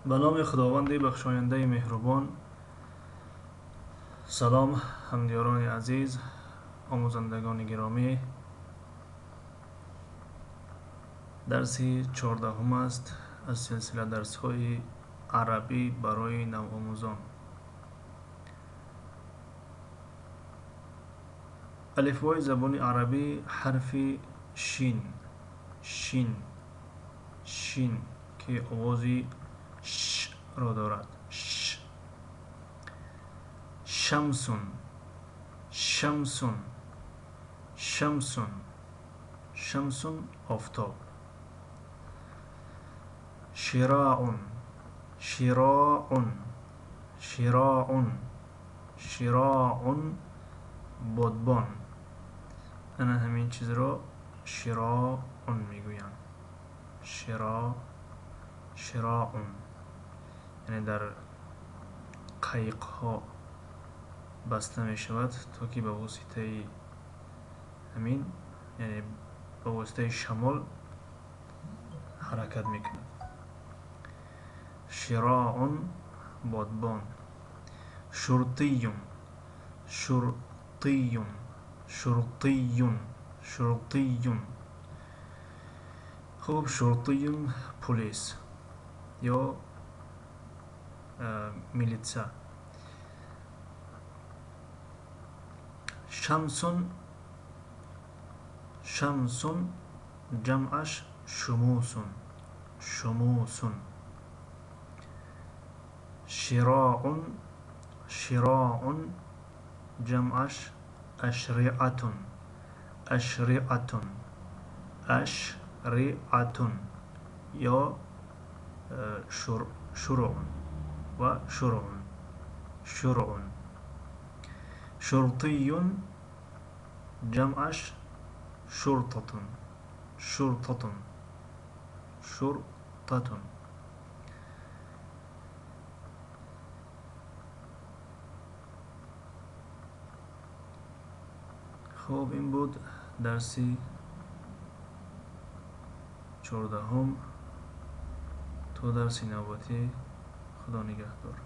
Ба номи Худованди бахшояндаи меҳрубон. Салом, ҳамдиёрони азиз, омӯзандагони гиромӣ. Дарси 14-ум аст аз силсила дарсҳои арабӣ барои навомӯзон. Алифбои забони арабӣ ҳарфи шин, шин, шин, ки овози ш-ро дорад. Ш. Шамсун, шамсун, шамсун, шамсун офтоб. Широун, широун, широун, широун бодбон. Ана ҳамин чизро широун мегӯянд. Широ, широун, яъне дар қайиқҳо баста мешавад, то ки ба воситаи ҳамин, яъне ба воситаи шамол ҳаракат мекунад. Широун бодбон. Шуртиюн, шуртиюн, шуртиюн, шуртиюн. Хуб, шуртиюн полис ё милитса. Шамсун, шамсун ҷамъаш шумусун, шумусун. Широун, широун ҷамъаш ашриатун, ашриатун, ашриатун ё шуръун ва шуръун, шуръун. Шуртиюн ҷамъаш шуртатун, шуртатун, шуртатун. Хуб, ин буд дарси 14-ум. То дарси навбатӣ, Худо нигаҳдор.